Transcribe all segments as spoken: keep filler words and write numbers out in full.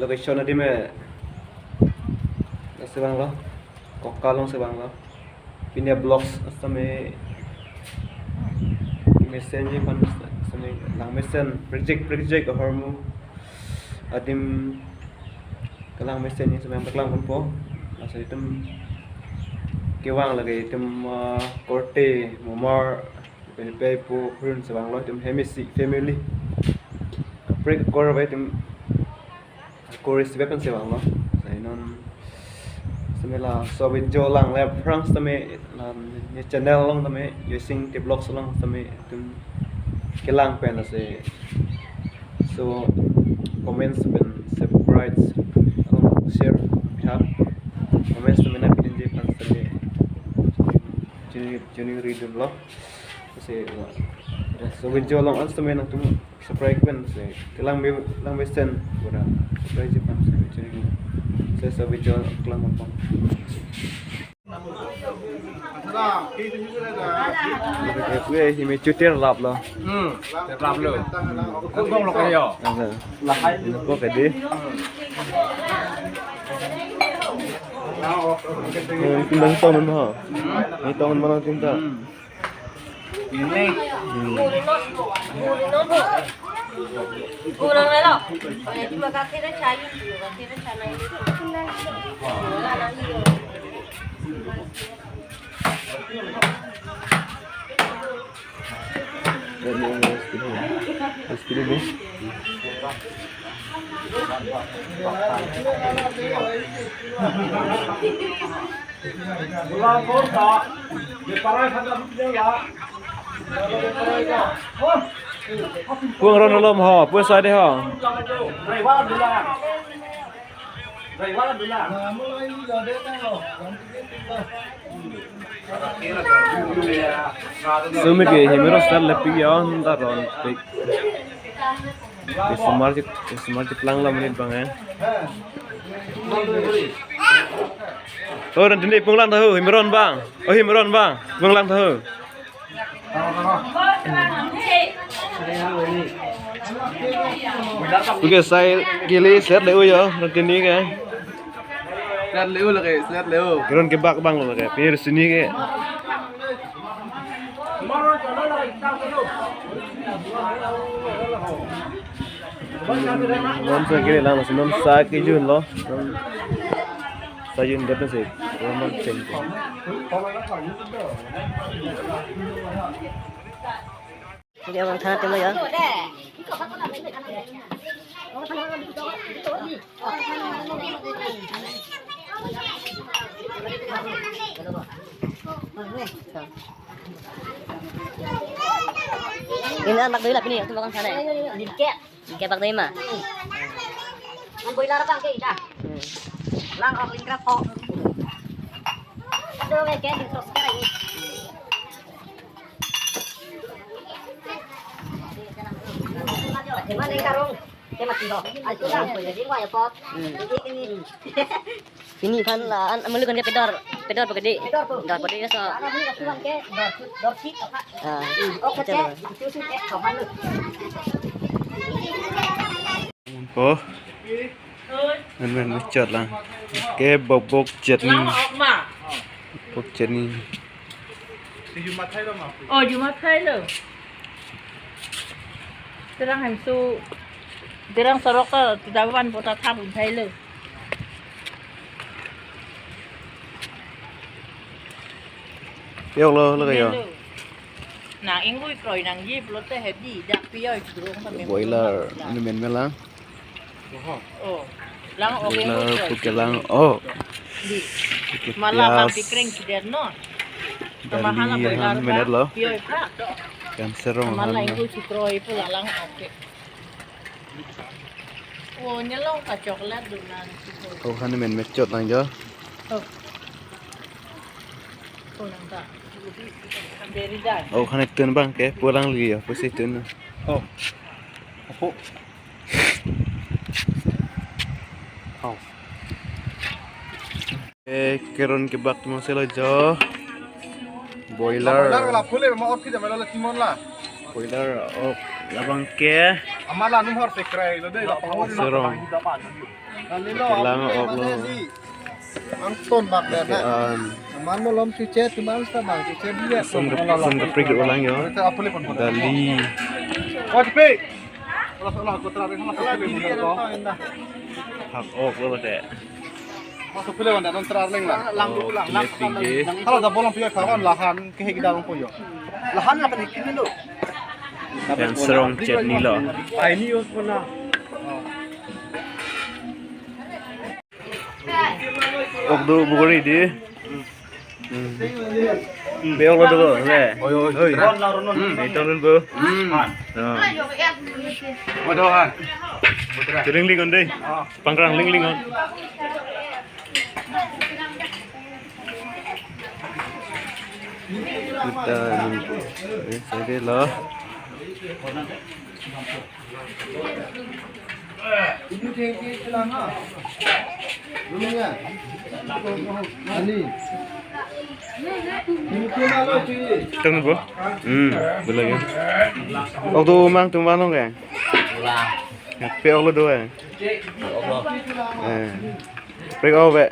Location adim ke, lasi vanglo, Koka along si vanglo. Pini vlogs sitame mesen ji aphan sitame langmesen prekjak prekjak ahormu adim kelang mesen ji sitame paklang ponpo. Lasi itum kevang lake itum, ah, korte momor pen pe po phurun si vanglo, itum hemisi family. Kaprek akor ave itum akor isi pen si vanglo. Lasi non sitame laso video lang le aphrang sitame la ne channel along sitame Joysing T Vlogs along sitame itum kelang pen lasi. So comments pen subscribe, um, share, ya. Comments sitame nangpidunji aphan sitame chini chini ridunlo. Lasi, so video along an sitame nangtum subscribe pen lasi kelang be, lang mesen pura subscribe ji aphan sitame chini. Lasi so video kelang ponpo. Kue himi chutir laplo. Hmm, laplo. Kung lo kayo. Asa. Lahai. Ko kedi. Hmm, kung tong mo. Ni tong mo lang tinta. Hmm. Ini. Hmm. Kurang lelo. Jadi makan kira cair, makan kira canai. Pung ron alom ho, pung sai de ho. Sumi ke himero sar lepi yon ta ron pik. Isumar chik, isumar chik lang lam rit bang eh. Oh, ron tini pung lang tahu, himron bang. Oh, himron bang, pung lang tahu. Oke, sai kili set le-u yo, ron tini ke. Set le-u lake, set le-u. Keron kebak bang lo lake, pini sini ke. Non sa kili lang, non sa kejun lo. Sa jun dot se, non cheng. Oke, abang than atum lo ya. Ini anak doi la pini, atum bang sana. Ke bak dei ma? Ang boiler bang ke ida. Hmm. Lang ok ling krap ho. Aduh, ke ling terus ke ini. Mana yang karung? Ke mati ho. Ayo lang, jadi wah ya pot. Hmm. Ini, ini. Pini aphan la an amulu kan ke pedor, pedor pagade. Pedor po. Pedor pagade so. Anak ni kasuan ke dor, dor si apa? Ah. Oke, oke. Itu sih, eh, kawan lu. Po. Men men mechot lang. Ke bok bok chutney. Lang ok ma. Bok chutney. Oh, jumat khai lo. Terang hem su, terang sorok ta, tu dawan bota thap khai lo. Yok lo, lo kayo. Nang ingui kroi nangji pulote hedi, dak piyoi kudrong kami. Boiler, ini men melang. Oh, lang ok ingui kroi. Boiler, puke lang, oh. Di. Puke malah pias. Bang pikreng kider no. Dali mahala boiler han menet lo. Piyoi pra. Cancer rong malah han. Ingui si kroi pula lang ok. Oh, nyelong ka chocolate do nang. Oh, han men mechot nang jo. Oh. Oh, nang ta. Very done. Oh, han tun bang ke pulang lagi ya, pusi tun. Oh. Opo. Oh. Eh, keron kebak tumang selo jo. Boiler. Boiler la phule ma ot phija melo la timon la. Boiler ok labang ke. Amala number sekrai lo dei, la pangori. Serong. Kali lo, kelang ok lo. Angton bak dei na. Kean. Aman malom cuce, teman sa bang cuce dia. Som ke, som keprik ulang yo. Dali. Olah, olah, kotra ring, olah, kotra ring. Phak ok lo dei. Masuk pule wan, non terar leng la. Lang, oh, lang, lang, pile lang, tinggi. Lang. Kalau dah bolong pule kawan lahan ke hek dah long po yo. Lahan lapen hek ini lo. Lapen serong chutney lo. Ah, ini yo pernah. Ok do bukori dei. Hmm. Pe ok lo do, ne? Oi, oi, oi. Hmm. Ito nun bo. Hmm. Oh. Waduh, han. Churing ling on dei. Ah. Pangkrang ling ling on. Kita nun. Eh, saya dei lo. Tang bo? Hmm, boleh ya. Ok do mang tum vanong ke? Pe ok lo do eh? Eh. Pe ok be.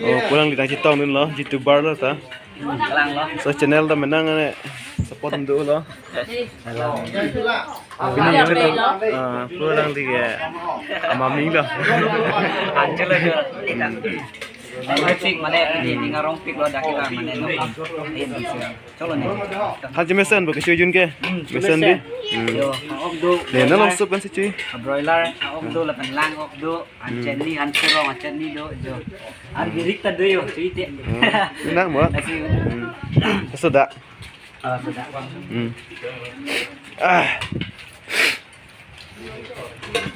Oh, pulang di tang chetong dun lo, YouTuber lo ta. Kelang lo. So channel ta menang ne support dun lo. Hello. Pini yang itu, ah, pulang di ke amami lo. Ancel aja. Tik mane di, di ngarong pik lo dak kita mane no. Cholo ne. Ha, je mesen bo ke sujun ke? Hmm, mesen dei. Hmm. Yo, ok do. Ne, na long sup kan si chui. Broiler, ok do lapen lang ok do. An chutney, an serong, an chutney do, jo. An birik ta do yo, chui te. Hmm. Enak mo. Nasi. Hmm. Sudah. Ah, sudah. Hmm. Ah.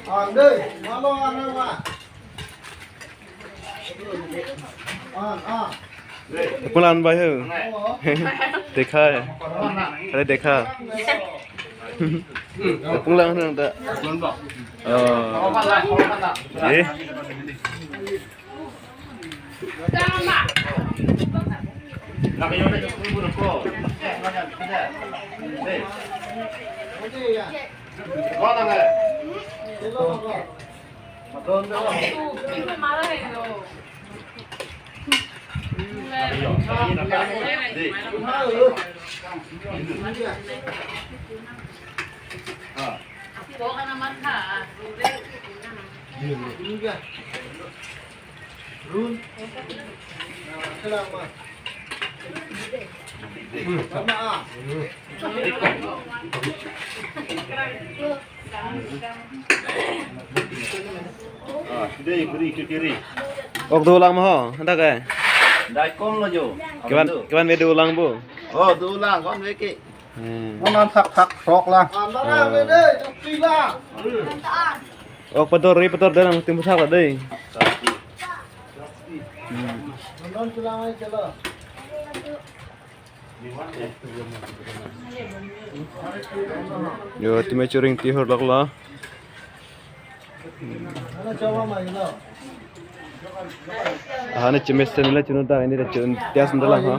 Ande, malo ane ma. An, an. Pulang bai ho. Dekha hai. Khali dekha. Pulang nang ta. Oh. Eh. Ah, dei, beri ke kiri. Ok do lang mo ho, hendak ke? Dai kom lo jo. Kevan, kevan ve do lang bo. Oh, do lang, kon ve ke. Hmm. Mo nan thak thak throk lang. Ah. Ok pador ri, pador dei lang tim thak la dei. Hmm. Yo, time churing tihor lok lo. Ah, ne chemesen le chunu ta, ini ta chun tias nda lang ha.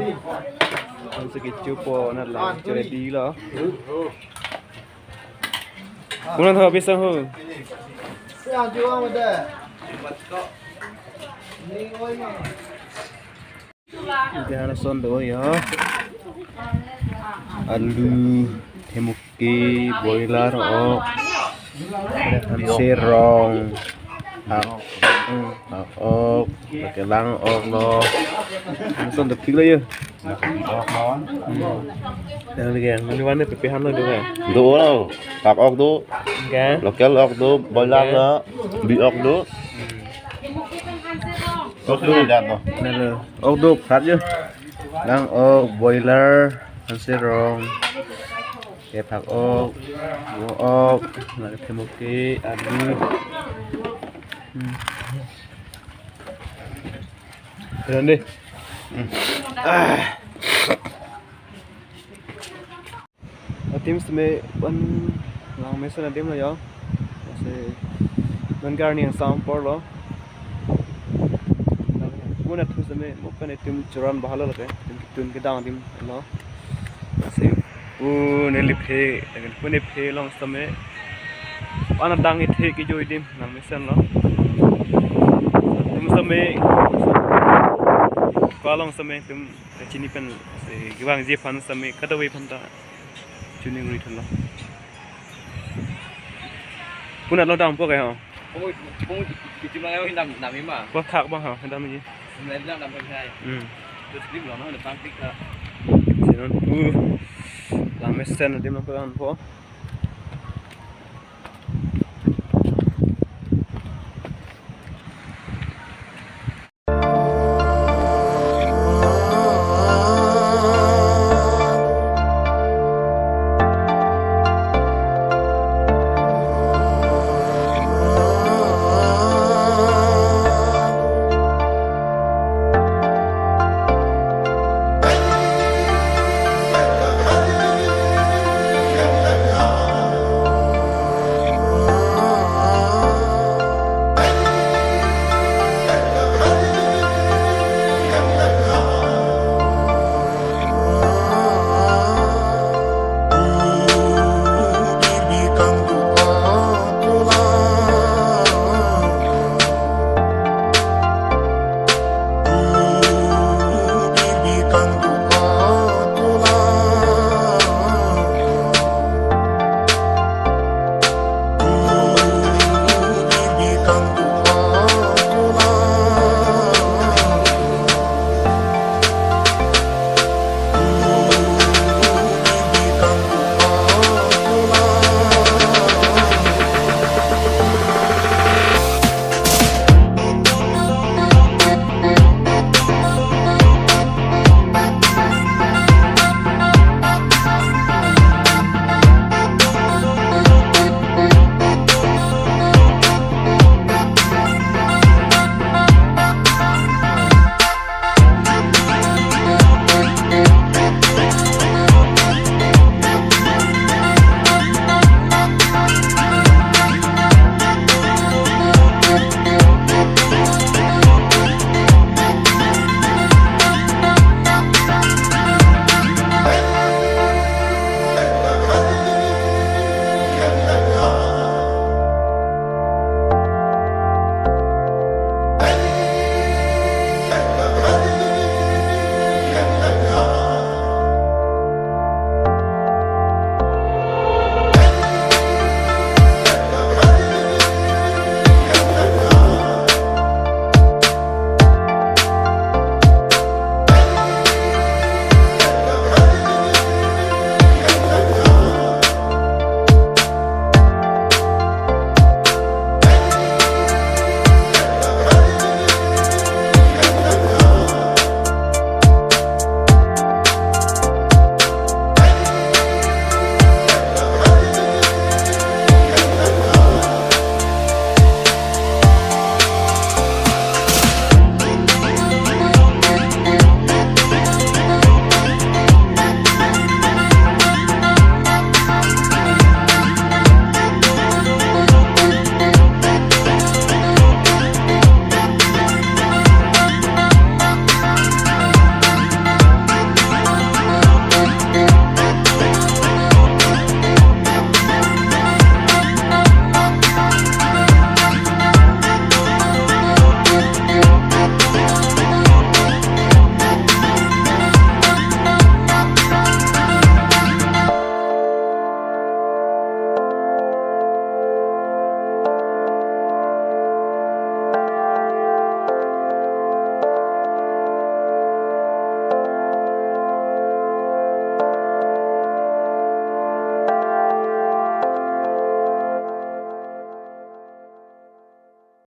An se ke chupo na lang chore di lo. Kunan tho pisang ho. Ide hana son do ya. Alu, themoke, boiler ok, hanse rong, phak, phak ok, pakelang ok lo. Hana son do phik lo ya. Yang lagi yang meliwan ni pepehan lo do ya. Do lo, phak ok do, local ok do, boiler lo, bi ok do. Ok do dan lo. Nalo. Ok do phat yo. Lang ok, boiler, hanse rong, ke phak ok, mo ok, la themoke, alu. Hmm. Jalan deh. Hmm. Ah. Adim seme pen langmesen adim lo yo. Lasi non karni angsam apor lo. Mo na thu seme mo pen itum churan bahalo lake. Itum ketun kedang adim lo. Lasi pu neli phe, pu ne phe along seme. Pu na dang ithe kejo adim langmesen lo. Itum seme ko along seme itum chini pen, lasi kevangji aphan seme kadokave aphan ta chini ri thun lo. Pu na lo dam po ke ho. Pung pung kichim lang yang dam dam ima. Pu thak bang ho, dam ji. Sebenarnya dam dam hai. Hmm. Terus di belakang ada pangtik ka. Sinon pu langmesen adim lo ko dam po.